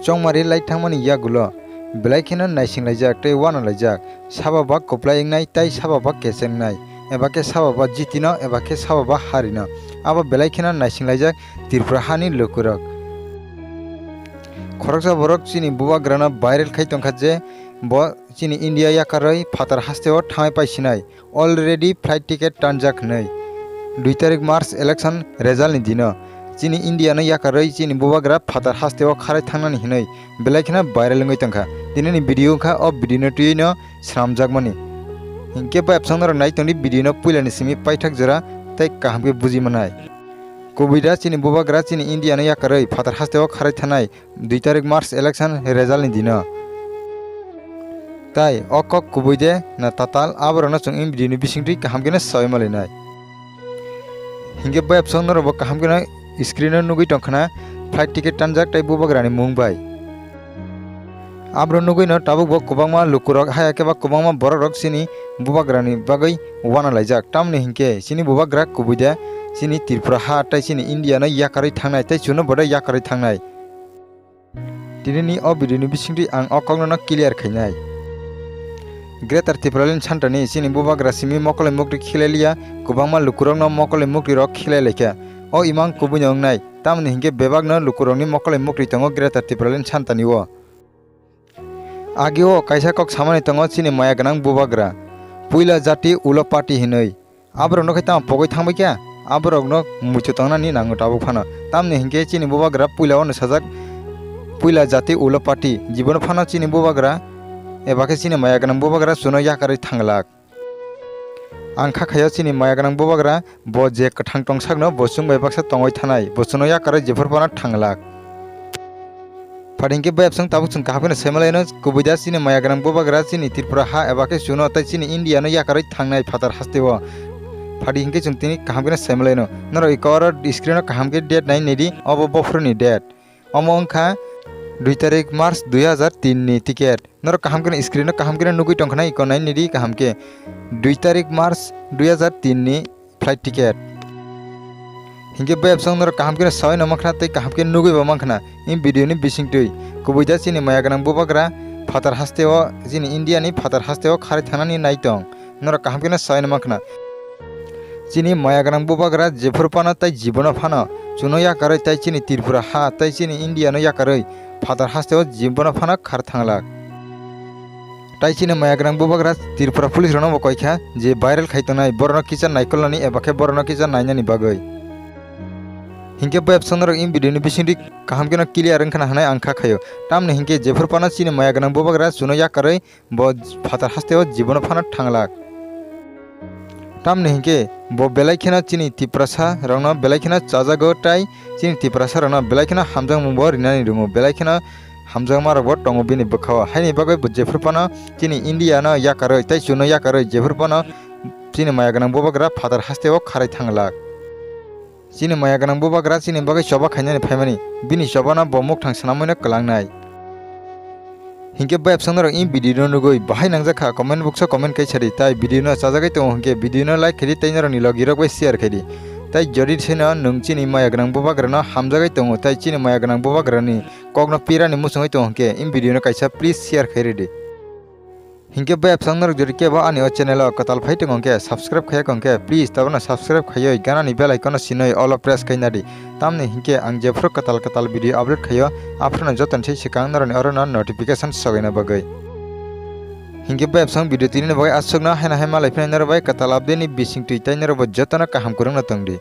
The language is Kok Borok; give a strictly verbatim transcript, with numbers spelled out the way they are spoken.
Chongmari lai thangmani yagulo belai kheno naisinglaijak tei wanalaijak, saba ba kwplai wngnai tei saba ba kecheng wngnai, eba khe saba ba jitino eba khe saba ba harino. Abo belai kheno naisinglaijak Tripura hani lukurok. Khoroksa borok chini bubagrano viral khai tongkha je bo chini India yakarwi phatar hasteo thangwi paisinai. Already flight ticket tanjak hwnwi. Dui tarik March election result ni dino chini India no yakarwi chini bubagra phatar hasteo kharai thangnani hwnwi belai kheno viral wngwi tongkha. Tini ni video wngkha, o video no twiwi no swnamjakmani. Hinkhe bai bwsang norok nai tongdi video no puila ni simi paithak jora tei kaham khe buji manai. Kubui da chini bubagra chini India no yakarwi phatar hasteo kharai thanai dui tarik March election result ni dino. Tai o kok kubui de na tatal, aborokno chwng in video ni bisingtwi kaham kheno sawi malainai. Hinkhe bai bwsang norokbo kaham kheno screen o nugwi tongkhana flight ticket tanjak tei bubagrani mung bai. Abro nugwino tabukbo kwbangma lukurok haya khe ba kwbangma borokrok chini bubagrani bagwi wanalaijak. Tamoni hinkhe chini bubagra kubui de chini Tripura ha tei chini India no yakarwi thangnai tei chuno bodo yakarwi thangnai. Tini ni o video ni bisingtwi ang o kokno no clear khainai. Greater Tipraland Santa ni chini bubagra simi mokoloi mukti khilai liya, kwbangma lukurokno mokoloi mukti rok khilai laikha. O imang kubui no wngnai, tamoni hinkhe bebak no lukurokni mokoloi mukti tongo Greater Tipraland Santa ni o. Age o kaisa kok samani tongo chini maya gwnang bubagra, puila jati ulo party hinwi. Aborokno khe tamo pogwi thangbai kha, aborokno muitu tongnani nango tabuk phano. Tamoni hinkhe chini bubagra puila ono sajak, puila jati ulo party, jibono phano chini bubagra eba khe chini maya gwnang bubagra chuno yakarwi thanglak. Ang kha khaio chini maya gwnang bubagra bo je kwthang tongsakno bo chwng bai baksa tongwi thanai, bo chuno yakarwi jephru phano thanglak. Phadi hinkhe bai bwsang tabuk chwng kaham kheno saimalaino, kubui da chini maya gwnang bubagra chini Tripura ha eba khe chuno tei chini India no yakarwi thangnai phatar hasteo. Phadi hinkhe chwng tini kaham kheno saimalaino. Norok iko oro screen o kaham khe date nai naidi, obo bophru ni date. Omo wngkha dui tarik March dui hajar tin ni ticket. Norok kaham kheno screen o kaham kheno nugwi tongkhana, iko nai naidi kaham khe. Dui tarik March dui hajar tin ni flight ticket. Hinkhe bai bwsang norok kaham kheno sawi no mankha tei kaham khe nugwi bo mankha in video ni bisingtwi. Kubui da chini maya gwnang bubagra phatar hasteo, chini India ni phatar hasteo kharwi thangnani nai tong. Norok kaham kheno sawi no mankha. Chini maya gwnang bubagra jephru phano tei jibono phano chuno yakarwi tei chini Tripura ha tei chini India no yakarwi phatar hasteo jibono phano khar thanglak. Tai chini maya gwnang bubagra Tripura police rokno bo koi kha je viral khai tongnai borokno kisa naikolnani eba khe borokno kisa nainani bagwi. Hinkhe bai bwsang norok in video ni bisingtwi kaham kheno clear wngkhana hwnwi ang kha khaio. Tamoni hinkhe jephru phano chini maya gwnang bubagra chuno yakarwi bo phatar hasteo jibono phano thanglak. Tamoni hinkhe bo belai kheno chini Tiprasa rokno belai kheno chajago tai chini Tiprasa rokno belai kheno hamjakmung bo rinani ringo, belai kheno hamjakma rok bo tongo bini bwkhao. Haini bagwi bo jephru phano chini India no yakarwi tei chuno yakarwi jephru phano chini maya gwnang bubagra phatar hasteo kharwi thanglak. Chini maya gwnang bubagra chini bagwi choba khainani phaimani, bini chobano bo mukthang swnamwi no kwlangnai. Hinkhe bai bwsang norok in video no nugwi bahai nangjak kha, comment box o comment kaisa di, tai video no chajagwi tongo hinkhe video no like khaidi tei norokni logi rok bai share khaidi. Tai jodi seno nwng chini maya gwnang bubagra no hamjagwi tongo tai chini maya gwnang bubagra ni kokno pirani muchungwi tongo hinkhe in video no kaisa please share khai ridi. Hinkhe bai bwsang norok jodi kebo ani o channel o kwtal phai tongo hinkhe subscribe khaiya hinkhe please tabukno subscribe khaiwi ganani bell icon no sinwi all o press khai nadi. Tamni hinkhe ang jephru kwtal kwtal video upload khaio aphruno jotoni sai swkang norokni orono notification sogaina bagwi. Hinkhe bai bwsang video tini ni bagwi aswkno haino hai malai phino norok bai kwtal update ni bisingtwi tei norok bo jotono kaham kwrwngno tongdi.